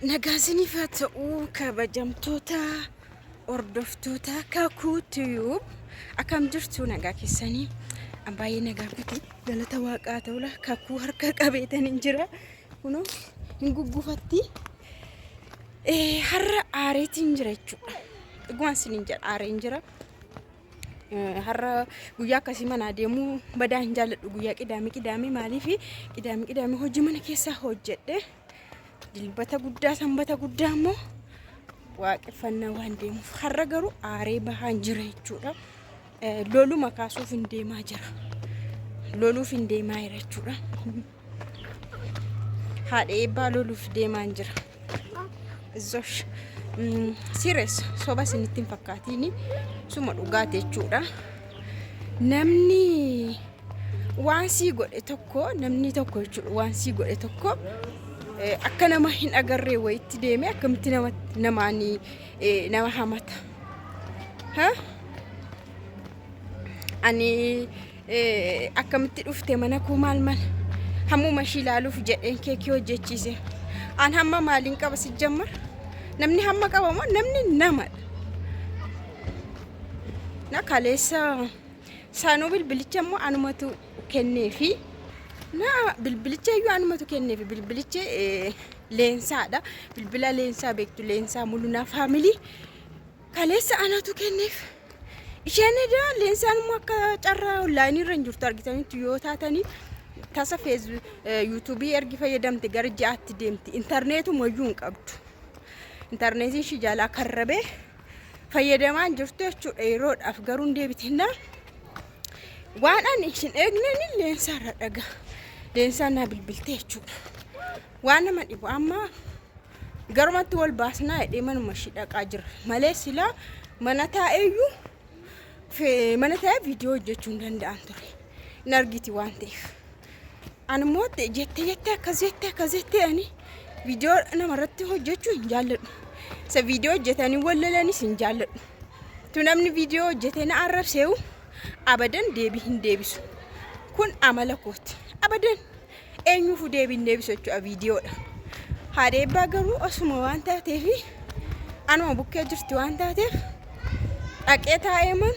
Nagaan isiniif haa ta'u kabajamtoota hordoftoota Kakuu Tube akkam jirtu nagaa keessanii an baay'ee nagaa kooti galata waaqaa ta'ula kakuu harka qabeetan hin jira kunoo hin guggufatti har'a aareetiin jira jechuudha dhugumaan isiniin jedha aareen jira. Har'a guyyaa akkasii manaa deemuu badaa hin jaalladhu guyyaa qidaamii qidaamii maaliif qidaamii qidaamii hojii mana keessaa hojjedhe dilbata guddaa sanbata guddaa immoo waaqeffannaa waan deemuuf har'a garuu aaree bahaan jira jechuudha. Loluma kaasuuf hin deemaa jira. Loluuf hin deemaa jira jechuudha. Haadha eebbaa loluuf deemaan jira. Izosh. Serious soba isinitti hin fakkaatiini suma dhugaati jechuudha. Namni waan sii godhe tokko namni tokko jechuudha waan sii godhe tokko akka nama hin agarree wayitti deemee akkamitti nama namaan nama hamata. Ha? Ani akkamitti dhufte mana koo maal maal hammuma ishii ilaaluuf jedheen keekii hojjechiise. An hamma maaliin qaba si jammar? Namni hamma qaba moo namni namadha. Na kaleessa saanuu bilbilicha immoo anumatu kenneefi. Na bilbilicha iyyuu anumatu kenneefi bilbilichi leensaadha. Bilbila leensaa beektu leensaa mulunaa faamilii. Kaleessa anatu kenneef. Isheen edaa leensaan immoo akka carraa onlaayinii irra hin jirtu argitanitti yoo taatanii tasa fees yuutuubii ergi fayyadamte gara ji'aatti deemti. Intarneetuma iyyuu hin qabdu. Intarneetiin ishii jalaa karrabee fayyadamaa hin jirtu jechuudha yeroodhaaf garuu hin deebitinnaa. Waan ani hin eegneen leensaa irra dhaga. Leensaan naa bilbilte jechuudha. Waan nama dhibu amma garumatti wal baasnaa jedhee manuma ishii dhaqaa jira malee silaa mana taa'eeyyuu mana taa'ee viidiyoo hojjechuu hin danda'an ture. Hin argiti waan ta'eef. Ani immoo jettee jettee akkas jettee akkas jettee ani viidiyoo namarratti hojjechuu hin jaalladhu. Isa viidiyoo hojjetanii wal lolanis hin jaalladhu. Tu namni viidiyoo hojjetee na arrabseewu abadan deebii hin deebisu. Kun amala kooti. Abadan. Eenyuufuu deebii hin deebisu jechuudha viidiyoodha. Haadha eebbaa garuu osuma waan taateef anuma bukkee jirti waan taateef dhaqee taa'ee man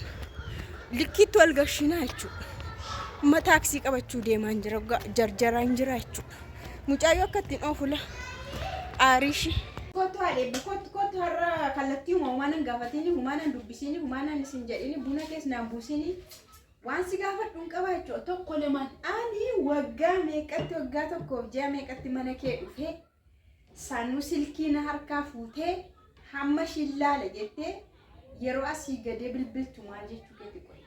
likkiitti wal gashinaa jechuudha. Amma taaksii qabachuu deemaan jira jarjaraan jira jechuudha. Mucaayyoo akka ittiin oofula aariishi. Kottu haadha eebba kottu kottu har'a kallattii humaa nan gaafatini humaa nan dubbisini humaa nan isin jedhini buna kees naan buusini. Waan si gaafadhu hin qaba jechuudha. Tokko lamaan ani waggaa meeqatti waggaa tokkoof ji'a meeqatti mana kee dhufee sanuu silkii na harkaa fuutee hamma ishiin laala jettee yeroo asii gadee bilbiltu maal jechuu keeti qoy.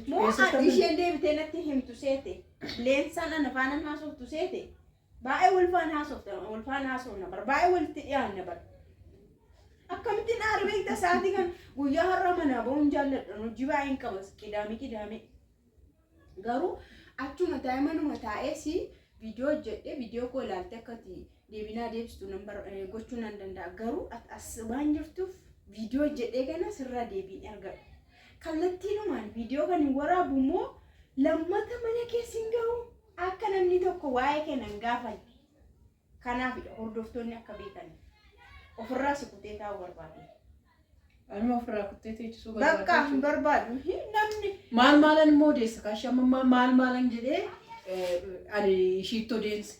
Moo isheen deebitee natti himtu seete leensaan ana faana haasoftu seete Baay'ee wal faana haasofta, wal faana haasofna bara. Baay'ee walitti dhiyaanna bara. Akkamittiin aara beekta sa'aatii kan guyyaa har'a manaa ba'uun jaalladha. Hojii baay'een qaba qidaamee qidaamee. Garuu achuma taa'ee manuma taa'ee si viidiyoo hojjedhee viidiyoo koo ilaalte akka ati deebinaa deebistu nan gochuu nan danda'a. Garuu as waan jirtuuf viidiyoo hojjedhee kana sirraa deebiin argadhu. Kallattiinumaan viidiyoo kan hin waraabu immoo lammata mana keessa hin gahu. Akka namni tokko waa'ee kee nan gaafanne. Kanaafidha hordoftoonni akka beekan. Ofirraa si kutee taa'uu barbaade. Anuma ofirraa kuttee teechisuu Bakka hin barbaadu. Namni Maal maalan immoo odeessa kaashee amma maal maalan jedhee ani ishiitti odeesse.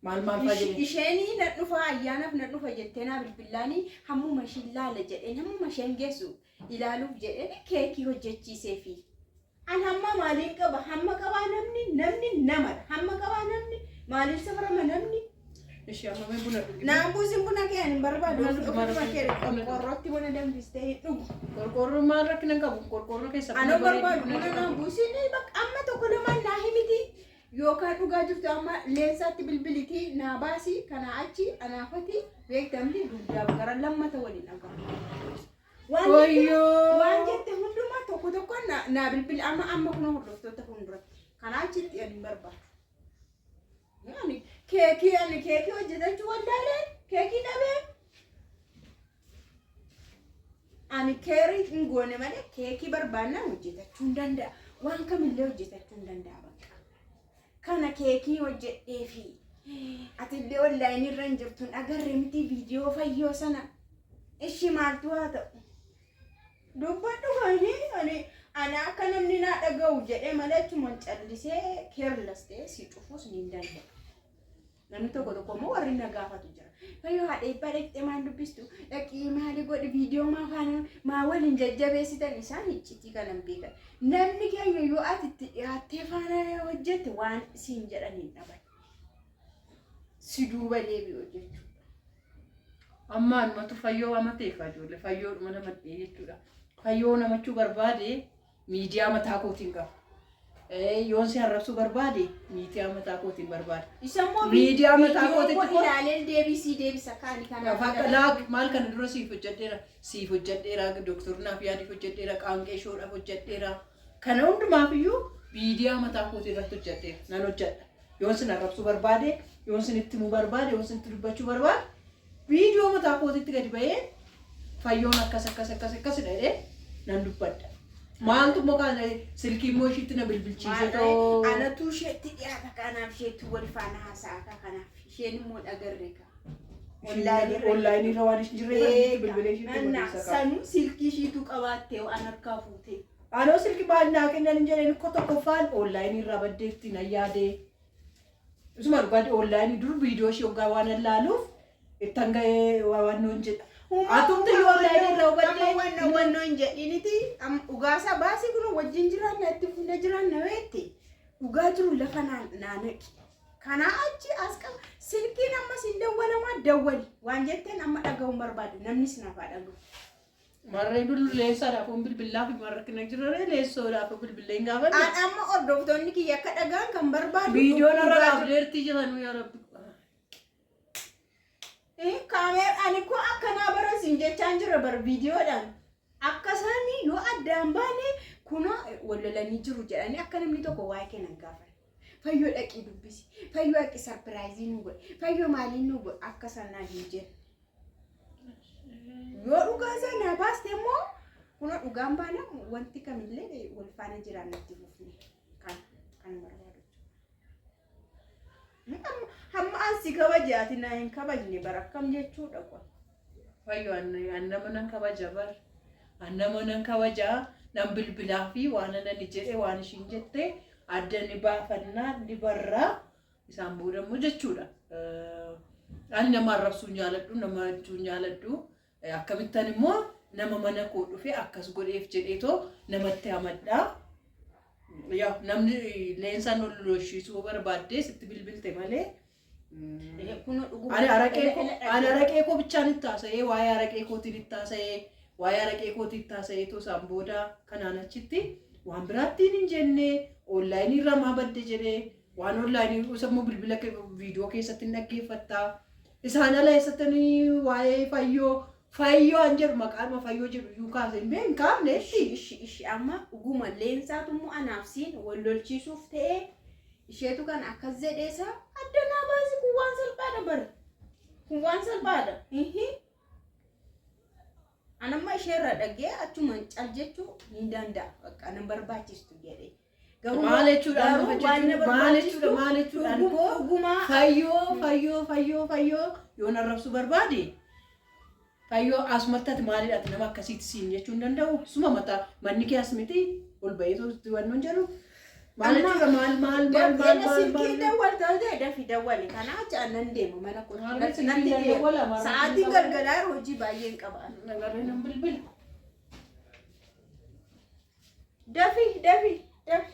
Maal maal fa'aa jedhee. Isheenii nan dhufa ayyaanaaf nan dhufa jettee naa bilbillaanii hammuma ishiin laala jedheen hammuma isheen geessu ilaaluuf jedheen keekii hojjechiiseefi. An hamma maaliin qaba? Hamma qabaa namni? Namni namadha. Hamma qabaa namni? Maaliin safarama namni? Ishee amma mee buna dhugi. Naan buusin buna kee ani hin barbaadu. Buna dhugi, Ofuma kee buna dhugi. qorqoorrootti buna danfistee hin dhugu. Qorqoorroo maal rakkina hin qabu? Qorqoorroo keessa Ani hin bareedu barbaadu. buna Buna dhugi. naan buusin bakka amma tokko lamaan naa himiti. Yookaan dhugaa jirtu amma leensaatti bilbilitii naa baasi kanaa achi anaafati beektamti dugdaaf gara lammata waliin dhagahu. Waan jette Wayyoo. waan jette hundumaa tokko tokkoon naa naa bilbili amma amma kun hordoftoota fuulduratti. Kanaa achitti ani hin barbaadu. Ani keekii ani keekii hojjetachuu wallaaleen keekii dhabee ani keerii hin goone malee keekii barbaannaan hojjetachuu hin danda'a. Waan kamillee hojjetachuu hin danda'a bakka. Kana keekii hojjedhee fi Ati illee online irra hin jirtu hin agarre miti viidiyoo fayyoo sana. Ishi maaltu haa ta'u? Dubbadhu kaanii ani ana akka namni naa dhaga'u jedhee malee achumaan callisee careless ta'ee si cufuus ni hin danda'a. Namni tokko tokko immoo warri na gaafatu jira. Fayyoo haadha eebbaa dhaqxee maal dubbistu? Dhaqii maali godhi viidiyoo maa faana maa waliin jajjabeessitan isaan iccitii kana hin beekan. Namni keenya yoo ati itti dhiyaattee faana hojjette waan siin jedhan hin dhaban. Si duuba deebi'u jechuudha. Amma anumatu fayyoo amateef ijoollee fayyoodhuma namadhee jechuudha. Fayyoo namachuu barbaade miidiyaa mataa kootiin qaba. Yoon si arrabsuu barbaade miidiyaa mataa kootiin barbaada. Isa immoo Miidiyaa mataa viidiyoo kootitti koo ilaalee deebii sii deebisa kaani kanaaf. Laak maal kana dura siif hojjedheera, siif hojjedheera, doktor naaf yaadiif hojjedheera, qaanqee shoodhaaf hojjedheera. Kana hundumaaf iyyuu miidiyaa mataa kootii irratti hojjedheera, nan hojjedha. Yoon sin arrabsuu barbaade, yoon sin itti himuu barbaade, yoon sin itti dubbachuu barbaade, viidiyoo mataa kootiitti gadi ba'ee fayyoon akkas akkas akkas akkas jedhee nan dubbadha. Maaltu immoo kana silkii immoo ishiitti na bilbilchiise too. Anatu isheetti dhiyaata kanaaf isheetti wal faana haasa'a kanaaf isheen immoo dhagarre ka. Onlaayinii irra waan hin jirreef ishiitti bilbilee ishiitti odeessa qaba. Sanuu silkii ishiitu qabaattee waan harkaa fuute. Anoo silkii maal naa kennan hin jedheen koo tokkoffaan onlaayinii irraa baddeetti nan yaadee. Isuma dhugaatii onlaayinii dur viidiyoo ishee hoggaa waan laaluuf ittan ga'ee waan nuun jedha. Atumti yoo onlaayinii irraa hubattee. Amma wanna wannoo hin jedhiniti dhugaasaa baasii kun wajjin jiraanna itti fufnee jiraanna weetti dhugaa jiru lafa naanaqi. Kanaa achi as qaba silkiin ammas hin dawwalamaa dawwali waan jetteen amma dhaga'uun barbaadu namnis naaf haa dhaga'u. Marree dur leessaadhaaf kun bilbilaaf marrakkina jirre leessoodhaaf bilbilee hin gaafanne. An amma hordoftoonni kiyya akka dhaga'an kan barbaadu. Viidiyoon irra dhaabdeertii jiran yaa rabbi. Kaameera ani koo akkanaa bara siin jechaan jira bar viidiyoodhaan. Akka isaanii yoo addaan baane kunoo wal lolanii jiru jedhanii akka namni tokko waa'ee kennan gaafan. Fayyoo dhaqii dubbisi. Fayyoo dhaqii surprise nu godhe. Fayyoo maaliin nu godhe akka sanaa hin jenne. Yoo dhugaa sana baaste immoo kunoo dhugaan baana wanti kamillee wal faana jiraan natti fufne kan kan barbaadu. Hamma an si kabaje ati na hin kabajne bara akkam jechuudha kun. Fayyoo an nama nan kabaja bar. An nama nan kabaja nan bilbilaa fi waan ani jedhe waan ishiin jette adda ni baafannaa ni barraa isaan booda immoo jechuudha. Ani nama arrabsuu hin jaaladhu, nama jechuu hin jaaladhu. Akkamittan immoo nama mana koo dhufe akkas godheef jedheetoo namatti hamadhaa. Yaa namni leensaan ol lolchiisuu barbaaddee sitti bilbilte malee. Ani araqee koo bichaan itti haasa'ee waa'ee araqee kootiin itti haasa'ee waa'ee araqee kootiin itti haasa'ee too isaan booda kanaan achitti waan biraattiin hin jenne onlaayinii irraa maa badde jedhee waan onlaayinii immoo bilbila viidiyoo keessatti hin dhaggeeffattaa. Isaan ala eessatanii waa'ee fayyoo fayyoo an jedhu maqaadhuma fayyoo jedhu iyyuu kaase hin beekne kaafne. Ishi ishi ishi amma dhuguma leensaatu immoo anaaf siin wal lolchiisuuf ta'ee isheetu kan akkas jedheesa addanaa baasi kun waan salphaadha bara. Kun waan salphaadha. Anamma isheerra dhagee achumaan cal jechuu ni danda'a. Bakka nan barbaachistu jedhee. Maal jechuudha? Maal jechuudha? Maal jechuudha? Dhugumaa fayyoo fayyoo fayyoo fayyoo yoo narrabsuu barbaade fayyoo asumatti ati maalidha ati nama akkasiitti siin jechuu hin danda'u. Suma mataa manni kee as miti ol ba'ee wannoon jedhu. Maal jechuudha? Maal maal maal maal maal silkii dawwaltaa ta'e dafi dawwali. Kanaa achi annan deema mana koo. Natti deema. Sa'aatiin galgalaa yeroo hojii baay'een qaba. Nagarree nan bilbila. Dafi dafi dafi.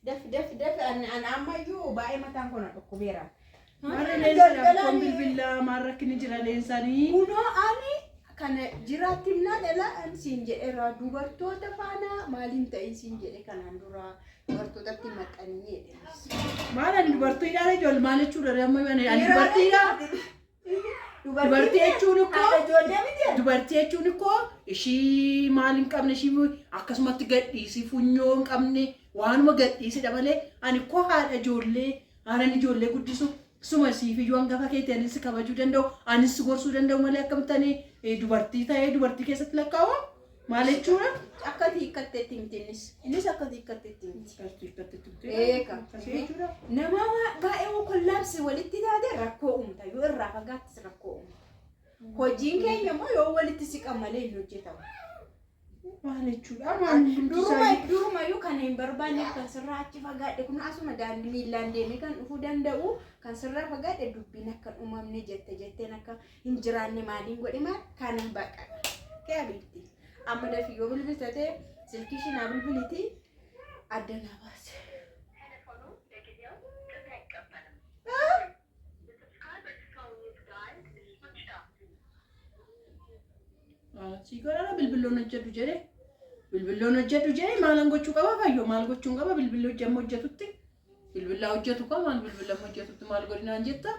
Dafi dafi dafi an ammayyuu baay'ee mataan kun dhukkubeera. Maarra leensaadhaaf kun bilbilaa maal rakkinni jira leensanii. Kunoo ani kana jiraatti himnaan dhala an siin jedheera dubartoota faana maaliin ta'in siin jedhe kanaan dura dubartootatti maxxanii jedhe. Maal ani dubartiidhaan ijoollee maal jechuudha amma ani dubartiidha. Dubartii jechuun ijoollee miti. Dubartii jechuun ikkoo ishii maal hin qabne ishii akkasumatti gadhiisii funyoo hin qabne waanuma gadhiisidha malee ani koo haadha ijoollee haadhan ijoollee guddisu suma siif iyyuu hangafa keetii anis kabajuu danda'u anis gorsuu danda'u malee akkamitti ani dubartii ta'ee dubartii keessatti lakkaa'u. Maal jechuudha? Akka hiikkatteetti miti innis. Innis akka hiikkatteetti miti. Eeka. Akkasii jechuudha. Nama baay'ee yoo collapse walitti taate rakkoo uumta. Yoo irraa fagaattis rakkoo uumta. Hojiin keenya immoo yoo walitti siqan malee hin hojjetamu. Maal jechuudha? Maal hundi Duruma isaa? Durumayyuu kana hin barbaanneef kan sirraa achi fagaadhe. Kun asuma daandii miillaan deemee kan dhufuu danda'u kan sirraa fagaadhe, dubbiin akka hin uumamne jette jetteen akka hin jiraanne maaliin godhe maal kana baqa. Kee abiitti. Amma dafii yoo bilbiltate silkii ishii naa bilbiliti adda naa baase. ቴሌፎኑ ለጊዜው ጥሪ አይቀበልም። The subscriber phone you've dialed is switched off. Sii godhara, bilbiloon hojjedhu jedhe. Bilbiloon hojjedhu jedhe, maalan gochuu qaba fayyoo? Maal gochuun qaba? Bilbilli hojjemma hojjetutti. Bilbila hojjetu ka maal bilbila hojjetutti maal godhinaan jetta?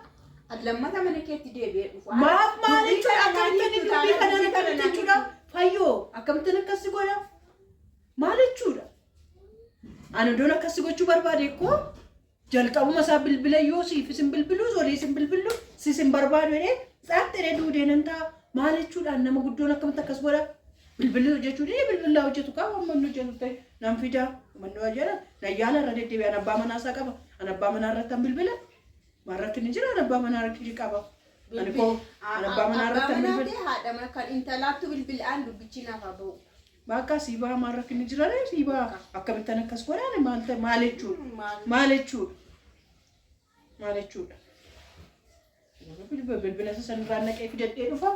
Lammata mana keetti deebi'ee dhufu. Maaf maal Dubbii jechuudha? kana Akkamittiin naa dubbii hiiktu kanaan taanaan akkamitti dubbii jechuudha? kana. Fayyoo, akkamittiin akkasi godha? Maal jechuudha? Ani iddoon akkasi gochuu barbaade koo jalqabuma isaa bilbila yoo siif isin bilbilu olii isin bilbilu sis hin barbaadu jedhee tsaatti duudee nan ta'a. Maal jechuudha? Nama guddoon akkamitti akkas godha? Bilbilli hojjechuu dide, bilbila hojjetu kaa waan hojjetu ta'e nan fida manni hojjeta nan yaala irra deddeebi'e. An abbaa manaa isaa qaba. An abbaa manaa irratti an bilbila maarratti ni jira. An abbaa manaa irratti qaba. Ani koo an abbaa manaa irratti an Abbaa bilbila. manaa haadha mana kan intalaattu bilbilaan dubbichi naaf haa ba'u. Bakka sii ba'a, maal rakkinni jira sii ba'a. Akkamittan akkas godhaan? Maal ta'e? Maal jechuudha? Maal? Maal jechuudha? Maal jechuudha? Bilbila isa sanirraa naqee fidadhee dhufa.